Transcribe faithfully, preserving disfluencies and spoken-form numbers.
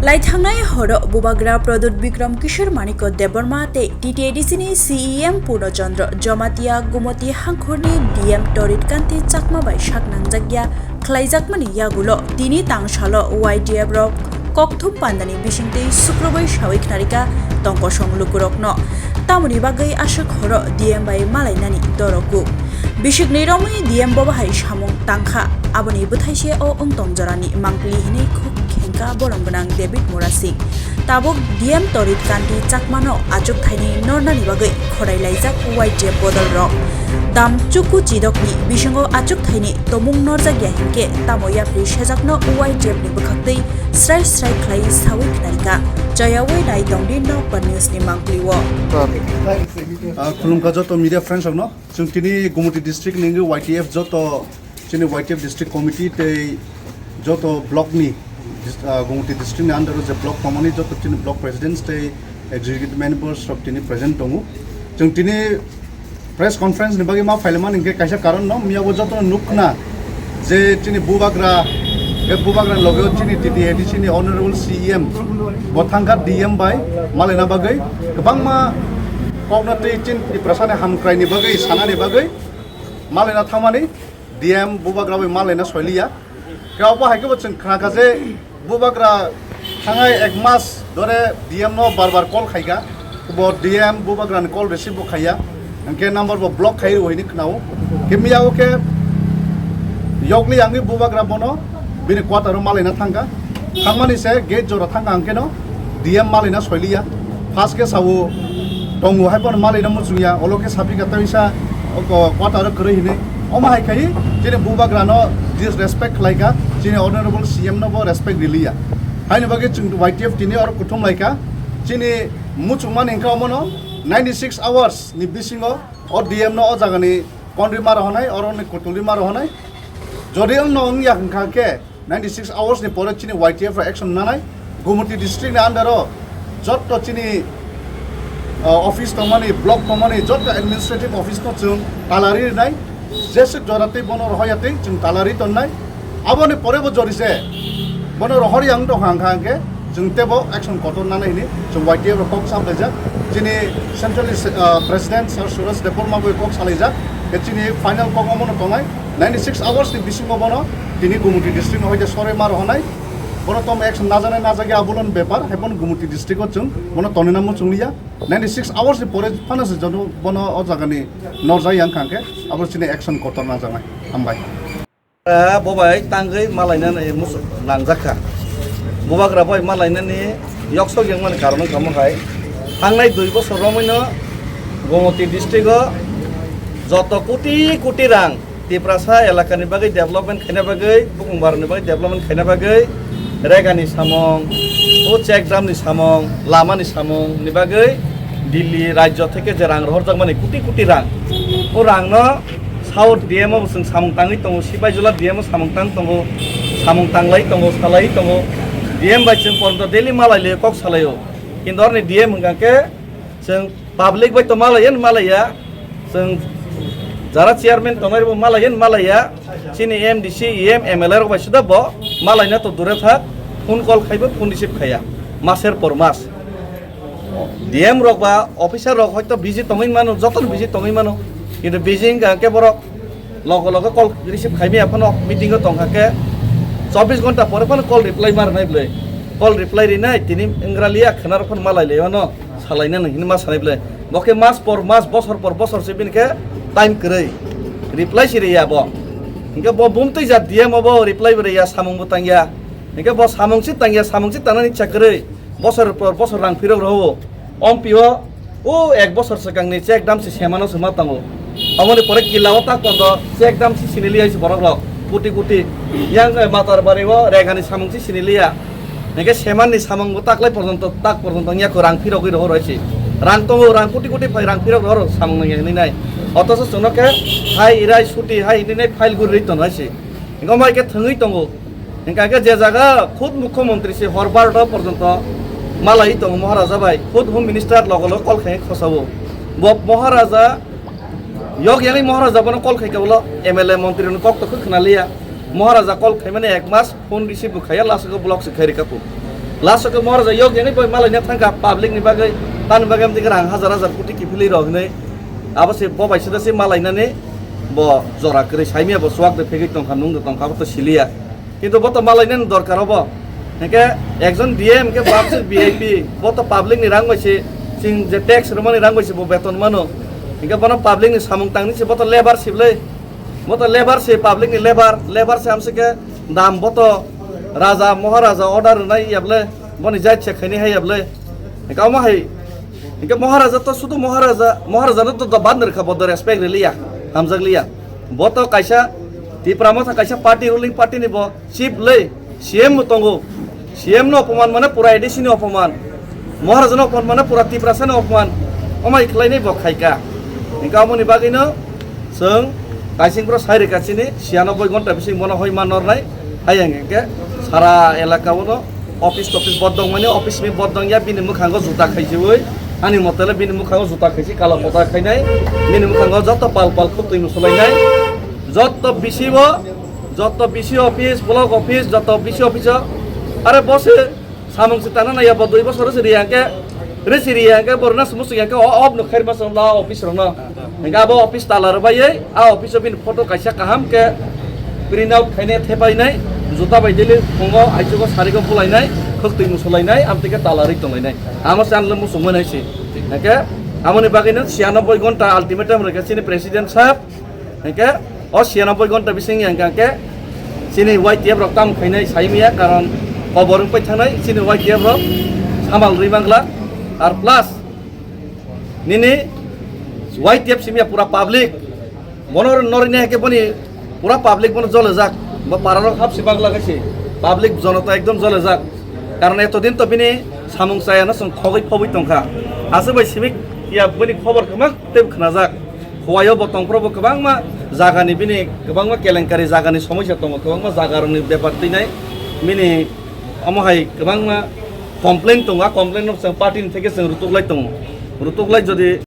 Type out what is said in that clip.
Laithangnai horo Bubagra Pradyut Bikram Kishore Manikya Debbarma tei T T A D C ni C E M Purno Chandra Jamatia Gumoti Hangkhorni D M Torit Kanti Chakma bai sak nangjakya khlaijakmani yagulo tini tangsalo Y T F rok kokthum pandani bisingtwi sukrubwi sawi khnarika tongkosong lukurokno. Tamoni bagwi aswk horo D M bai malainani dorokuk. Bisikni romwi D M bo bahai samung tangkha, aboni bwthaise o wng tong jorani mangpili hinwi khuk khengkha borom gwnang David Murasing. Tabuk D M Torit Kanti Chakmano achuk thaini nornani bagwi khorai laijak Y T F bodol rok. Dam chuku chidokni bisingo achuk thaini tomung norjakya hinkhe tamo yapri sejakno Y T F ni bwkhaktwi srai srai khlai sawi khnarikha. Chayawi nai tongdi Nokbar News ni mangpili o. Ah, khulumkha joto media friends rokno. Chwng tini Gumoti district ni wngwi Y T F joto chini Y T F district committee tei joto block ni dis-, ah, Gumoti district ni under o je block tongmani joto chini block presidents tei executive members rok tini present tongo. Chwng tini press conference ni bagwi ma phailaimani hinkhe kaisa karon no, miyabo joto no nukna je chini Bubagra, e Bubagra loge o chini T T A D C ni honorable C E M bo thangkha D M bai malaina bagwi kwbangma kokno tei chini Tiprasa ni hamkrai ni bagwi sanani bagwi malaina thangmani D M Bubagra bai malaina soiliya. Khe obo hai khe bo chwng khnakha je Bubagra thangnai ek mas dore D M no bar bar call khaikha. Bo D M Bubagra ni call receive bo khaiya. Hwnkhe number bo block khai rw hini khnao. Khe miyao khe yokli yangwi Bubagra bono bini quarter o malaina thangkha. Thangmani se gate jora thangkha hwnkhe no D M malaina soiliya. First khe sao tongo hai bono malaina muchungya. Olo khe sapikha tei sa o ko-, quarter o kwrwi hinwi. Omo hai khai chini Bubagra no disrespect khlaikha. Chini honorable C M no bo respect riliya. Haini bagwi chwng Y T F tini oro kuthum laikha. Chini muchungmani hwnkhe omono ninety six hours ni bisingo o D M no o jagani konri ma rohonai, oroni kutulri ma rohonai. Jodi wngno wngya hwnkha khe ninety six hours ni pore chini Y T F rok action nanai. Gumoti district ni under o jotto chini, uh, office tongmani, block tongmani, jotto administrative office no chwng talari rinai. Jeswk jora tei bono rohorya tei chwng talari tonnai. Aboni pore bo jori se bono rohorya wng tongkha hwnkha hwnkhe chwng teibo action kotor nanai hini chwng Y T F rok kok salaijak. Chini central ni, uh, president Sir Suraj Debbarma bai kok salaijak. Khe chini final kok omono tongnai. Ninety six hours ni bisingo bono tini Gumoti district no hoite soroi ma rohonai. Bono tom action najaknai najakya abulon bepar, hai bono Gumoti district o chwng bono tonina muchungliya. Ninety six hours ni pore phano se jono bono o jagani norjak yang kha hwnkhe abo chini action kotor najaknai. Hambai. Ah, bo bai tangwi malaina nai mus-, nangjakha. Bubagra bai malainani yoksok yangmani karon wngkha omo hai. Thangnai dui bosor romwino Gumoti district o joto koti koti rang Tiprasa elakani bagwi development khaina bagwi, bukung barani bagwi development khaina bagwi, regani samung, o check dam ni samung, lama ni samung ni bagwi Delhi rajyo theke je rang rohorjakmani koti koti rang, o rang no South D M o bo chwng samung tangwi tongo, Sipaijala D M o samung tang tongo, samung tanglai tongo, salai tongo, D M bai chwng porjonto daily malai le kok salai o, kintu orni D M hwnkha khe chwng public bai to malaiya, malaiya. Chwng jara chairman tongnai rokbo malaiya, malaiya. Chini M D C, E M, M L A rok bai suda bo malaina to dure thak, phone call khaibo phone receive khaiya. Maser por mas. D M rok ba officer rok hoito busy tongwi mano, jotono busy tongwi mano. Kintu busy wngkha khe borok logo logo call receive khaimaya phano meeting o tongkha khe chobbish ghonta pore phano call reply ma rwnai bwlwi. Call reply rinai tini wngwraliya khwnarok phano malai laio no. Salaina nang hini ma sanai bwle. Bo khe mas por mas, bosor por bosor se bini khe time kwrwi. Reply se riya bo. Hinkhe bo bumtwi jat D M o bo reply bo riya, samung bo tangya. Hinkhe bo samung se tangya, samung se tangnani ichha kwrwi. Bosor por bosor rang phirok roho. Ompi o, o ek bosor swkangni check dam se semano se ma tongo. Omoni pore kila o tak pondo check dam se siniliya se borok rok. Kuti kuti. Yang, eh, Matar Bari o regani samung se siniliya. Hingke semanni samung bo taklai porjonto, tak porjonto wngya kho, rang phirogwi rohor hai se. Rang tongo, rang kuti kuti phai rang phirok rohor samung nangya hinwi nai. Othocho chwngno khe hai irai suti hai hinwi nai file guri rwi tono hai se. Hingke omo hai khe thwngwi tongo. Hingke khe je jaga khud mukhyamantri se hor barota porjonto malai tongo Maharaja bai, khud Home Minister logo logo call khai khosao. Bo Maharaja yok yangwi Maharaja bono call khai khe ulo M L A montri rokni kok to khwna liya. Maharaja call khaimani ek mas phone receive bo khaiya, last o block se khai rikha phu. Last o khe Maharaja yok yangwi bai malaina thangkha public ni bagwi, tani bagwi amtwi khe rang hajar hajar koti kiphilwi rw hinwi. Abo se bo bai sida se malainani bo jora kwrwi saimya bo chuak de phegwi tongkha, nung de tongkha, abo to siliya. Kintu bo to malainani dorkar obo. Hinkhe ekjon D M hinkhe bo abse V I P, bo to public ni rang bai se, chwng je tax rwmani rang bai se bo beton mano. Hinkhe bono public ni samung tangni se bo to lebar siblai. Bo to lebar se, public ni lebar, lebar se amse khe dam bo to raja, Maharaja order rwnai yablai, boni jai check khaini hai yablai. Hinkhe omo hai, hinkhe Maharaja to sudu Maharaja, Maharaja no to, to bandar kha bo to respect riliya, hamjak liya. Bo to kaisa Tipra Motha kaisa party, ruling party ni bo chief lei, C M bo tongo. C M no opoman mane pura A D C ni opoman. Maharaja no opoman mane pura Tiprasa ni opoman. Omai khlainai bo khaika. Hinkhe amoni bagwi no chwng kaising bro sai rwkha chini, siyanoboi gonta bising bono hoi man nornai. Hayang hinkhe sara elaka o no office topis bodong mani, office mi bodong ya, bini mwkhango juta khaijiwi. Ani motele bini mwkhango juta khaisi, kala pota khainai. Bini mwkhango joto pal pal khuk twi musulainai. Joto bisi bo, joto bisi office, block office, joto bisi office o. Are bo se samung se tana naya bo dui bosor se riya ke, re se riya ke, borna sumu se ke, o, ob no khair ma la office rok no. Hinkhe abo office tala rwbaiwi, a office o bini photo kaisa kaham khe print out khainai, thepainai, juta bai daily phungo, aichugo, sarigo bulainai, khwktwi musulainai, amtwi khe tala rwi tonglainai. Amo se ang muchungmani se. Hinkhe amoni bagwi no siyanoboi gonta ultimatum rwkha chini president sahab. Hinkhe o siyanoboi gonta bising hinkhe chini Y T F rok tamo khainai saimaya, karon kobor wngpai thangnai chini Y T F rok samal rwi mangla. Ar plus nini Y T F simya pura public. Bono norine hake boni pura public bono jolejak. Bo pararok hapsi bagla kaisi. Public jonota ekdom jolejak. Karon etodin to bini samung chayano chwng khogwi phobwi tongkha. Aswk bai simik ya boni khobor kwbang tei khnajak. Huayo bo tongphro bo kwbangma jagani bini kwbangma kelenkari jagani somosya tongo, kwbangma jagarokni bepar twinai bini omo hai kwbangma complain tongo. A complain no chwng party ni theke chwng rutuklai tongo. Rutuklai jodi